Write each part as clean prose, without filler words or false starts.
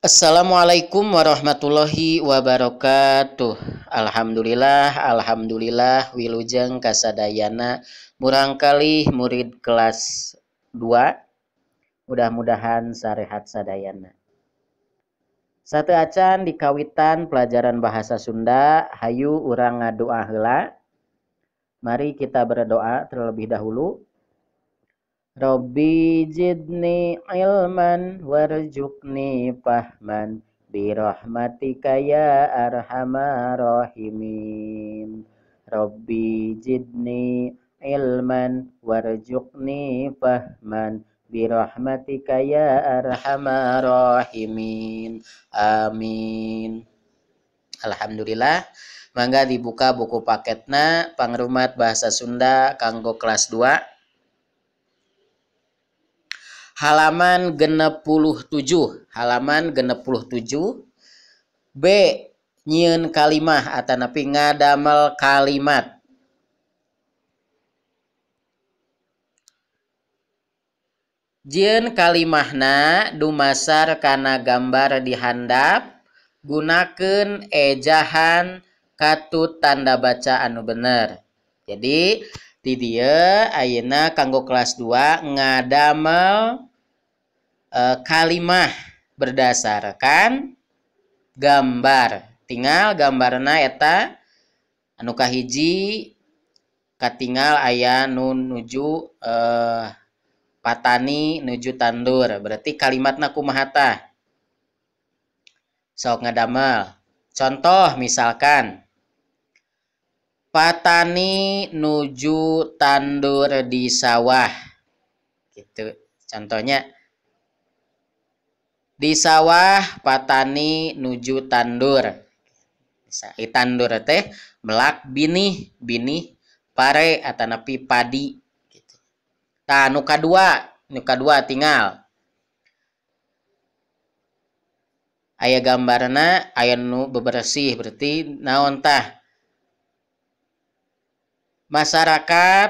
Assalamualaikum warahmatullahi wabarakatuh. Alhamdulillah, alhamdulillah, wilujeng kasadayana murangkalih murid kelas 2. Mudah-mudahan sarehat sadayana. Sateuacan dikawitan pelajaran bahasa Sunda, hayu urang ngadoa heula. Mari kita berdoa terlebih dahulu. Robbi zidni ilman warzuqni fahman birahmatika ya arhamar rahimin. Robbi zidni ilman warzuqni fahman birahmatika ya arhamar rahimin. Amin. Alhamdulillah. Mangga dibuka buku paketna Pangrumat Bahasa Sunda kanggo kelas 2. Halaman 67, halaman 67 B, nyieun kalimah atanapi ngadamel kalimat. Jieun kalimahna dumasar kana gambar di handap, gunakeun ejahan katut tanda baca anu bener. Jadi di dieu ayeuna kanggo kelas 2 ngadamel kalimah berdasarkan gambar. Tinggal gambarna eta anu kahiji katingal aya nu nuju patani nuju tandur. Berarti kalimatna kumaha tah? Sok ngadamel. Contoh misalkan patani nuju tandur di sawah. Gitu. Contohnya di sawah patani nuju tandur. Tandur teh melak binih, binih pare atanapi padi gitu. Tah nu kadua tinggal aya gambarna aya nu bebersih berarti naon tah? Masyarakat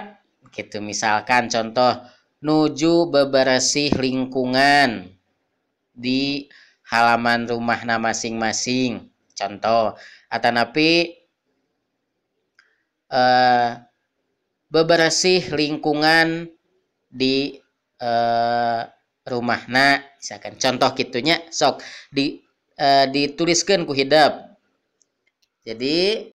gitu misalkan contoh nuju bebersih lingkungan di halaman rumahna masing-masing contoh atanapi bebersih lingkungan di rumahna misalkan contoh kitunya sok di dituliskeun ku hidep. Jadi